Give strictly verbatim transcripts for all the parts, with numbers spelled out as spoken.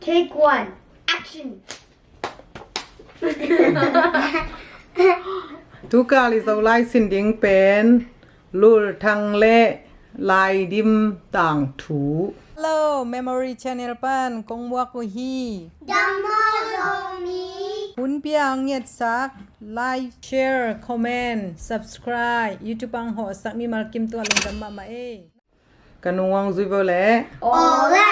Take one. Action. Tukal i Zolai sin ding pen Lulthang le Laidim tangthu. Hello, Memory Channel pan kong muak uh hi. Dam maw Zomi. Hun pia hong ngetsak, like, share, comment, subscribe, YouTube ang hawhsak mimal kim tua lungdam mahmah ei. Ka nung hong zui vo le. Aw le.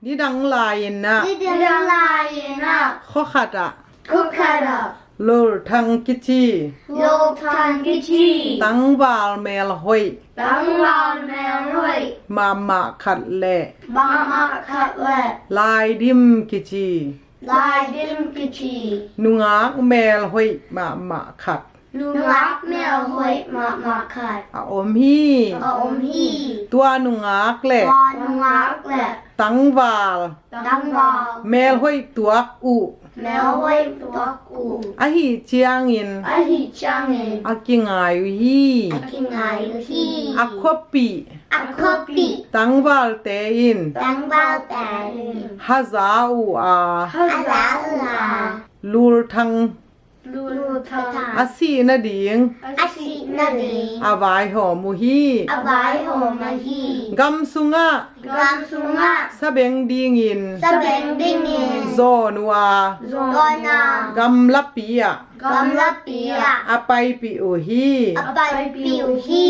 Nidang lai-in ah. Nidang lai-in ah. Khua khat ah. Khua khat ah. Lulthang kici. Lulthang kici. Tangval melhoih. Tangval melhoih. Mahmah khat le. Mahmah khat le. Laidim kici. Laidim kici. Nungak melhoih mahmah khat. Nungak melhoih mahmah khat. A om hi. A om hi. Tua nungak le. Tua nungak le. Tangval. Tangval. Melhoih tuak uh. Melhoih tuak uh. Ahi ciangin. Ahi ciangin. A kingai uh hi. A kingai uh hi. A khuapih. A khuapih. Tangvalte in. Tangvalte in. Haza uh a. Haza uh a. Lulthang. Lulthang. A sih nading. A sih nading. A vaihawm uh hi. A vaihawm uh hi. Gam sungah. Gam sungah. Sabeng dingin. Sabeng dingin. Zawn uh a. Zawn uh a. Gamlapi ah. Gamlapi ah. A paipih uh hi. A paipih uh hi.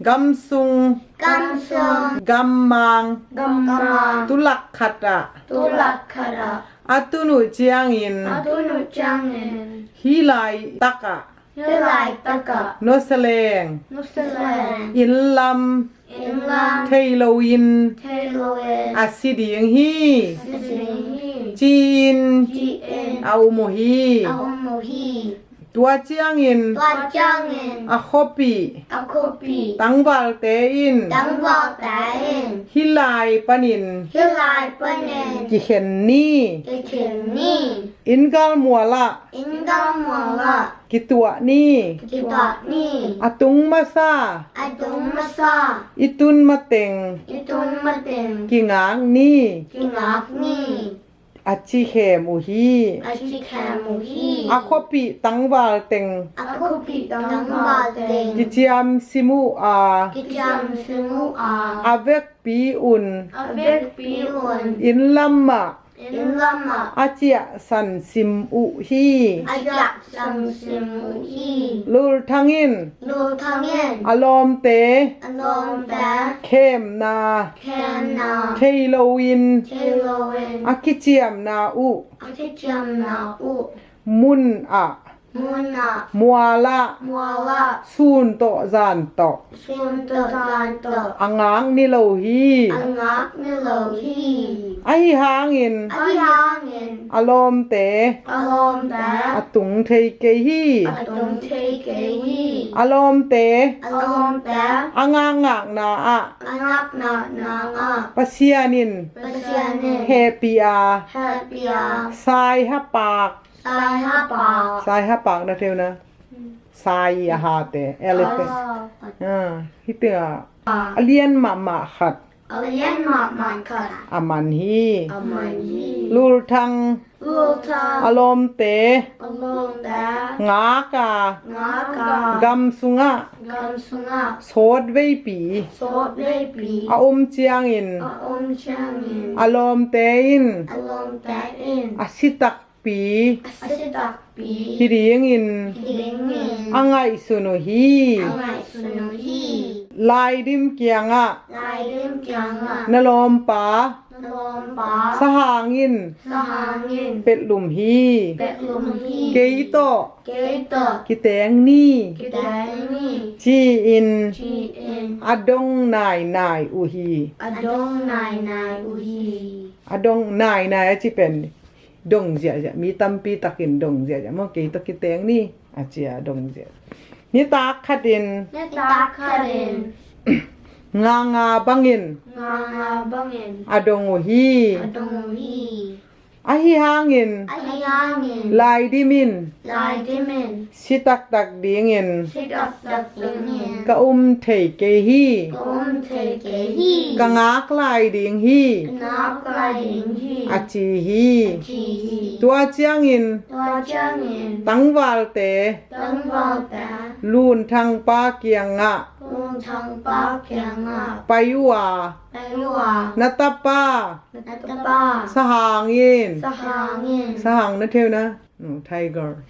Gam sung. Gam sung. Gammang. Gammang. Tulak khat ah. Tulak khat ah. A tun uh ciangin. A tun uh ciangin. Hih laitak ah. Hih laitak ah. Nuaseleng. Nuaseleng. Innlam. Innlam. Thei loin. Thei loin. A si ding hi. Si ding hi. Ci-in. Ci-in. A um uh hi. A um uh hi. Tua ciangin. Tua ciangin. A khuapih. A khuapih. Tangvalte in. Tangvalte in. Hih lai panin. Hih lai panin. Kikhen ni. Kikhen ni. Inn galmual ah. Inn galmual ah. Kituah ni. Kituah ni. A tung masa. A tung masa. I tun mateng. I tun mateng. Kingak ni. Kingak ni. A ci khem uh hi. A ci khem uh hi. A khuapih tangval teng. A khuapih tangval teng. Kiciam sim uh a. Kiciam sim uh a. A vekpi un. A vekpi un. Innlam ah. Innlam ah. A ciahsan sim uh hi. A ciahsan sim uh hi. Lulthang in. Lulthang in. A lawmte. A lawmte. Khemna. Khemna. Thei loin. Thei loin. A kiciamna uh. A kiciamna uh. Mun ah. Mun ah. Mual ah. Mual ah. Sun tawh zan tawh. Sun tawh zan tawh. A ngak ni lo hi. A ngak ni lo hi. Ahi hangin. Ahi hangin. A lawmte. A lawmte. A tung thei kei hi. A tung thei kei hi. A lawmte. A lawmte. A ngakngakna ah. A ngakngakna ah. Pasian in. Pasian in. Hehpih a. Hehpih a. Saiha pak. Saiha pak. Saiha pak na thei uh na. Sai a hate, elephant. Ah. Ah, hih tengah. Ah. A lian mahmah khat. A lian mahmah khat. A man hi. A man hi. Lulthang. Lulthang. A lawmte. A lawmte. Ngak a. Ngak a. Gam sungah. Gam sungah. Sawt veipi. Sawt veipi. A om ciangin. A om ciangin. A lawmte in. A lawmte in. A sitak pi. A sitakpi. Hi dingin. Hi dingin. A ngaihsun uh hi. A ngaihsun uh hi. Laidim kiangah. Laidim kiangah. Na lawmpa. Na lawmpa. Sahangin. Sahangin. Petlum hi. Petlum hi. Kei tawh. Kei tawh. Kiteng ni. Kiteng ni. Ci-in. Ci-in. A dong nainai uh hi. A dong nainai uh hi. A dong nainai a ci pen dong ziahziah, mi tampi takin dong ziahziah maw, kei tawh kiteng ni a ci a dong ziah. Nitak khatin. Nitak khatin. Nganga bangin. Nganga bangin. A dong uh hi. A dong uh hi. Ahi hangin, ahi hangin, laidim in, laidim in, si taktak dingin, si taktak dingin, ka um thei kei hi. Ka um thei kei hi. Ka ngak lai ding hi. Ka ngak lai ding hi. A ci hi. A ci hi. Tua ciangin, tua ciangin, tangvalte, tangvalte, lunthangpa kiangah, lunthangpa kiangah, pai uh a, pai uh a, na tapa, na tapa, sahang in, sahang in, sahang na theu na, no, tiger.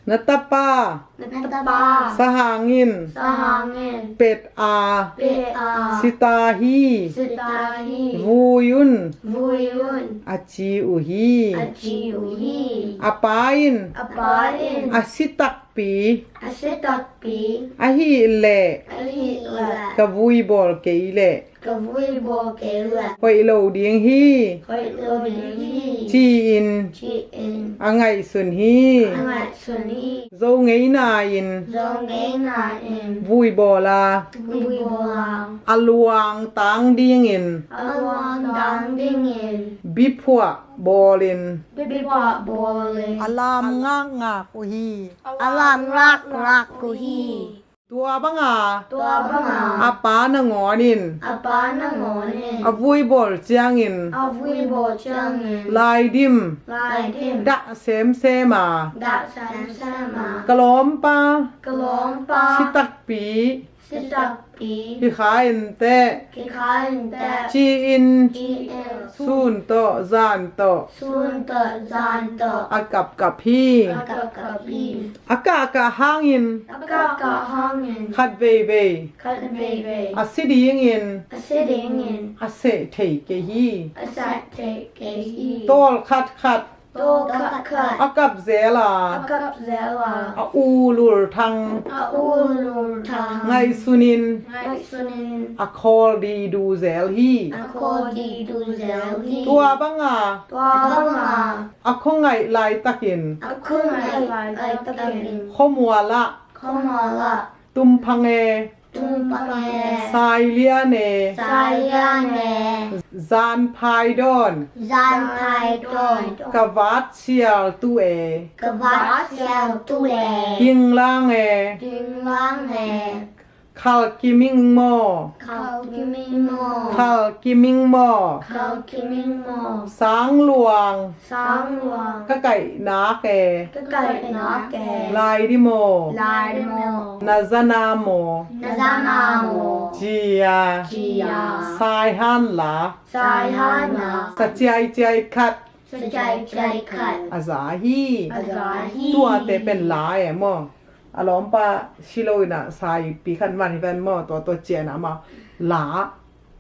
Na tapa, na tapa, sahang in, sahang in, pet a, pet a, si ta hi. Si ta hi. Vui un, vui un, a ci uh hi. A ci uh hi. A pa in, a pa in, a si takpi, a si takpi, ahih leh, ahih leh, ka vui bawl kei leh, ka vui bawl kei leh, hoih lo ding hi. Hoih lo ding hi. Ci-in, ci-in, a ngaihsun hi. A ngaihsun hi. Zo ngeina in, zo ngeina in, vui bawl a, vui bawl a, a luang tang dingin, a luang tang dingin, biphuah bawlin, biphuah bawlin, a lam ngakngak uh hi. A lam ngakngak uh hi. Tua banga, tua banga, a pa nangawn in, a pa nangawn in, a vui bawl ciangin, a vui bawl ciangin, laidim, laidim, dah semsem a, dah semsem a, ka lawmpa, ka lawmpa, si takpi, si takpi, hi kha in teh, hi kha in teh, ci-in, ci-in, sun tawh zan tawh, sun tawh zan tawh, a kapkap hi. A kapkap hi. A kahkah hangin, a kahkah hangin, khat veivei, khat veivei, a si dingin, a si dingin, a seh thei kei hi. A seh thei kei hi. Tawl khatkhat, tawl khatkhat, a kap zel a, a kap zel a, a u lulthang, a u lulthang, ngaihsunin, ngaihsunin, a khawl didu zel hi. A khawl didu zel hi. Tua banga, tua banga, a khuangaih laitakin, a khuangaih laitakin, khuamual ah, khuamual ah, tumphang e, tumphang e, sailian e, sailian e, zanphai dawn, zanphai dawn, ka vat sial tu e, ka vat sial tu e, dinglang e, dinglang e, khalkiming maw, khalkiming maw, khalkiming maw, khalkiming maw, sangluang, sangluang, ka kaihnak e, ka kaihnak e, laidim aw, laidim aw, na zana maw, na zana maw, ci-a, ci-a, saihan la, saihan la, sa ciaiciai khat, sa ciaiciai khat, a za hi. A za hi. Tuate pen la e maw. A lawmpa si lo in a saipi khat man hi ven maw, tua tua cian a maw. La,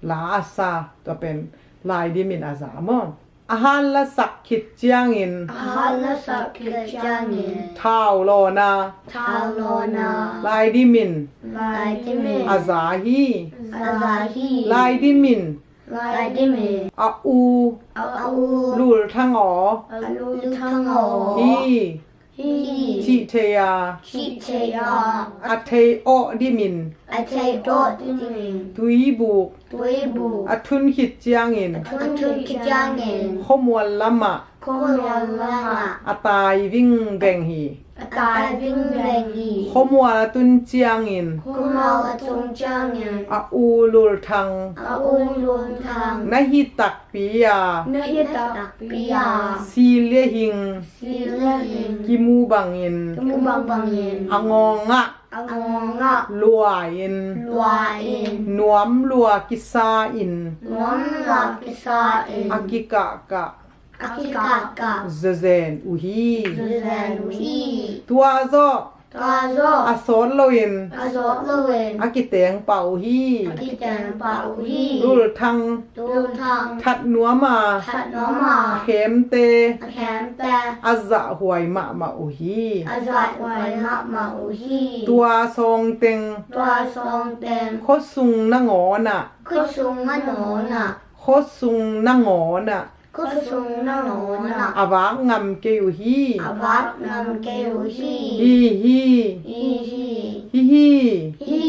la a sa, tua pen laidim in a za maw. A han la sak khit ciangin, a han la sak khit ciangin, thau lawna, thau lawna, laidim in, laidim in, a za hi. A za hi. Laidim in, laidim in, a u, a u, lulthang aw, a lulthang aw, hi, hi, cih thei a, cih thei a, a thei awh dimin, a thei awh dimin, tuibuk, tuibuk, a thun khit ciangin, a thun khit ciangin, khuamual lamah, khuamual lamah, a tai vingveng hi. A tai vingveng hi. Khuamual a tun ciangin, khuamual a tun ciangin, a u lulthang, a u lulthang, na hi takpi a, na hi takpi a, si le hing, si le hing, kimu bangin, kimu bangbangin, a ngawngah, a ngawngah, lua-in, lua-in, nuam lua kisa-in, nuam lua kisa-in, a kikahkah, a kikahkah, zezen uh hi. Zezen uh hi. Tua zawh, tua zawh, a sawt loin, a sawt loin, a kiteng pah uh hi. A kiteng pah uh hi. Lulthang, lulthang, that nuam a, that nuam a, a khemte, a khemte, a zahhuai mahmah uh hi. A zahhuai mahmah uh hi. Tua sawngteng, tua sawngteng, khuasung nangawnah, khuasung nangawnah, khuasung nangawnah, Khuasung nangawnah a vak ngam kei uh hi. A vak ngam kei uh hi. Hi hi. Hi hi. Hi hi. Hi.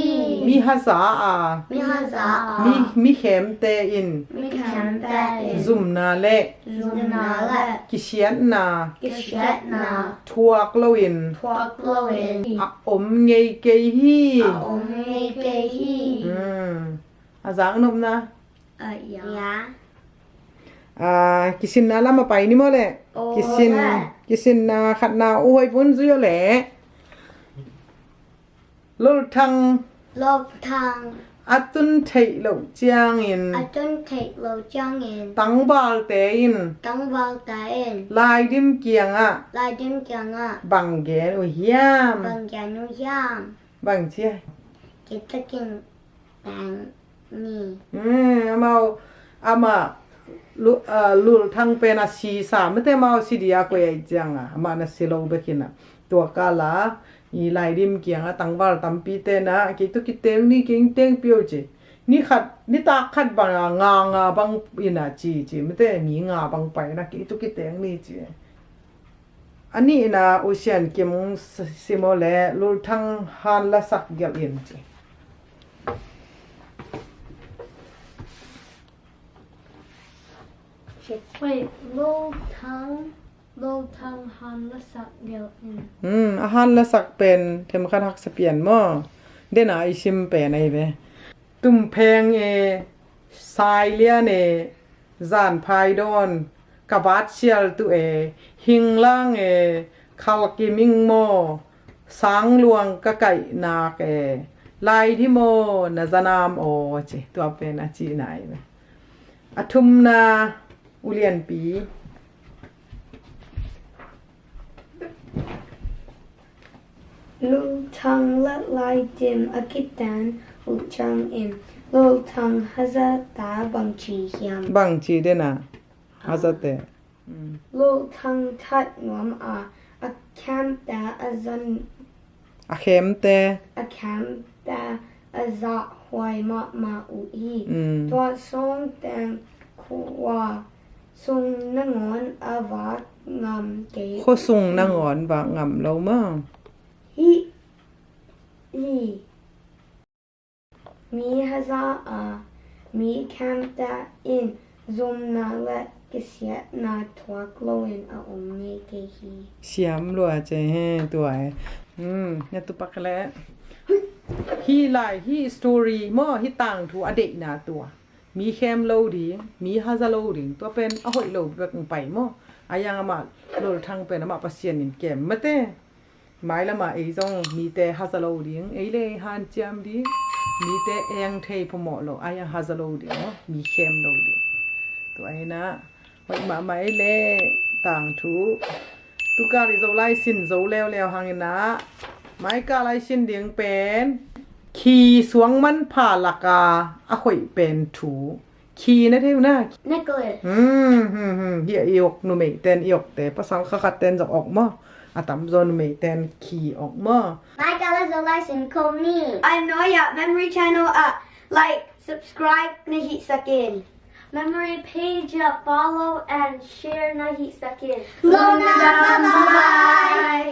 Mi haza a, mi haza a, mi, mi khemte in, mi khemte in zumna le, zumna le kisiatna, kisiatna thuak loin, thuak loin a om ngei kei hi. A om ngei kei hi. Hmm. A zaknopna. Ah, ya. Ya. Ah, kisinna lam a pai ni maw le? Oh, kisin, le. Kisinna khatna uh hoih vun zui aw le. Lolthang. Lolthang. A tun theih loh ciangin. A tun theih loh ciangin. Tangvalte in. Tangvalte in. Laidim kiangah. Laidim kiangah. Bang gen uh hiam? Bang gen uh hiam? Bang ci a. Kitakin tang ni. Hmm, amau, amah lu-, ah, Lolthang pen a si sa mate, amau si dia koi ai cianga amah na si lo bekin a. Tua kala i Laidim kianga tangval tampi tena, kei tu kiteng ni, kei teng pio ci. Ni khat, ni tak khat banga nga nga bang ina ci ci mate, mi nga bang paina kei tu kiteng ni ci. A nihna uh Sian Kim hong s-, sim aw le, Lolthang han lasak gelh in ci. Wait, Lolthang, Lolthang han lasak gelh in. Hmm, a han lasak pen themkhat haksa pian maw? Dena i sim pen ahi ve. Tumpheng e, Sailian e, Zanphai Dawn, Ka Vat Sial Tu e, Hinglang e, Khal Kim Ing Maw, Sang Luang Ka Kaihnak e, Laidim aw Na Za Nam aw ci, tua pen a cihna ahi ve. A thumna U Lianpi. Lolthang le Laidim a kitan uh ciangin Lolthang hazate bang ci hiam? Bang ci dena hazate. Mm. Lolthang that nuam a, a khemte a zan A khemte. A khemte a zahhuai mahmah uh hi. Mm. Tua sawng teng khua sung nangawn a vak ngam kei. Khua sung nangawn vak ngam lo maw? Hi, hi. Mi haza a, mi khemte in zumna le kisiatna thuak loin a om ngei kei hi. Siam lua ce he tua e. Hmm, na tupak le. Hi lai, hi story maw, hi tangthu a deihna tua. Mi khem lo ding, mi haza lo ding, tua pen a hoih lo bek pai maw. A yang amah Lolthang pen amah Pasian in kem mate. Mailamah ei zong mite haza lo ding, ei le ei hanciam ding, mite eng thei phamawh lo, ai a haza lo ding aw, mi khem lo ding. Tua hi na, hoih mahmah ei le tangthu. Tukal i Zolai sin zo leuleu hang in a, maikal lai sin ding pen, khi suang manpha laka a hoih pen thu. Khi na thei uh na? Necklace. Hmm, hmm, hmm. Hi a i ok numei ten i ok te. Pasal kha khat ten zong ok maw. A tamzaw numei ten khi ok maw. Maikal a Zolai sin khawm ni. A nuai ah Memory Channel ah like, subscribe na hihsak in. Memory page ah follow and share na hihsak in. Lawmna, bye bye.